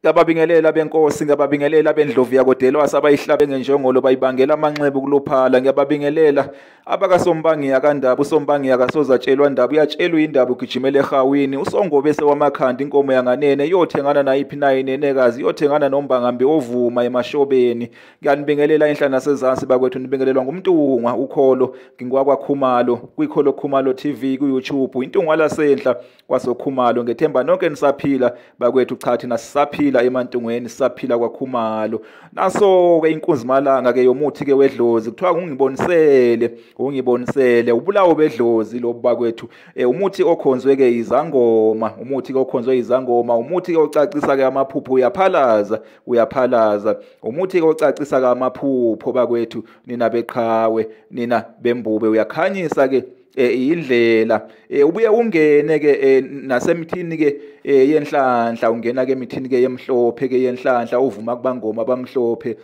Ngiyababingelela benkosi, ngiyababingelela bendlovu yakoDelwasa abayihlabe ngenjongolo bayibangela amanxeba ukuluphala. Ngiyababingelela abakaSombangiya kaNdaba, uSombangiya kasozatshelwa ndaba, uyatshelwa indaba ugijimela ehawini. USongobese wamakhanda inkomo yanganene iyothengana nayiphi na inenekazi, iyothengana nombangambi ovuma emashobeni. Ngiyanibingelela enhla nasezansi bakwethu, nibingelelwa nguMntungwa ukholo, ngingwakwaKhumalo kwiKholo Khumalo TV ku-YouTube, intungwa lasenhla kwasoKhumalo. Ngethemba nonke nisaphila bakwethu, cha thina sisaphila emantungweni, sisaphila kwaKhumalo. Naso-ke inkunzimalanga ke yomuthi ke wedlozi, kuthiwa ungibonisele, ungibonisele ubulawo bedlozi lobu bakwethu. Umuthi okhonzwe ke izangoma, umuthi ke okhonzwe izangoma, umuthi ke ocacisa ke amaphupho, uyaphalaza, uyaphalaza, umuthi ke ocacisa ke amaphupho bakwethu, nina beqhawe, nina bembube, uyakhanyisa ke indlela. Ubuye ungene ke nasemithini ke yenhlanhla, ungena ke emithini ke yemhlophe ke yenhlanhla, uvuma kubangoma abamhlophe,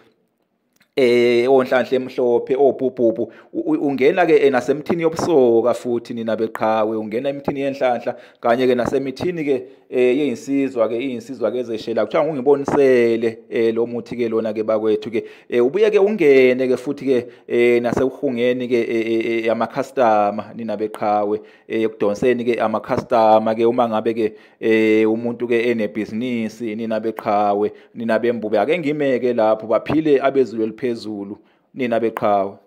onhlanhla emhlophe, obhubhubhu, ungena ke nasemthini yobusoka futhi nina beqhawe, ungena emithini yenhlanhla kanye ke nasemithini ke yeyinsizwa ke, iyinsizwa ke ezeshela. Kuthiwa ungibonisele lo muthi ke lona ke bakwethu ke. Ubuye ke ungene ke futhi ke nasekuhungeni ke ama-customer nina beqhawe, ekudonseni ke ama-customer ke uma ngabe ke umuntu ke enebhizinisi nina beqhawe, nina bembube. Ake ngimeke lapho, baphile abezulu eliphezulu nina beqhawe.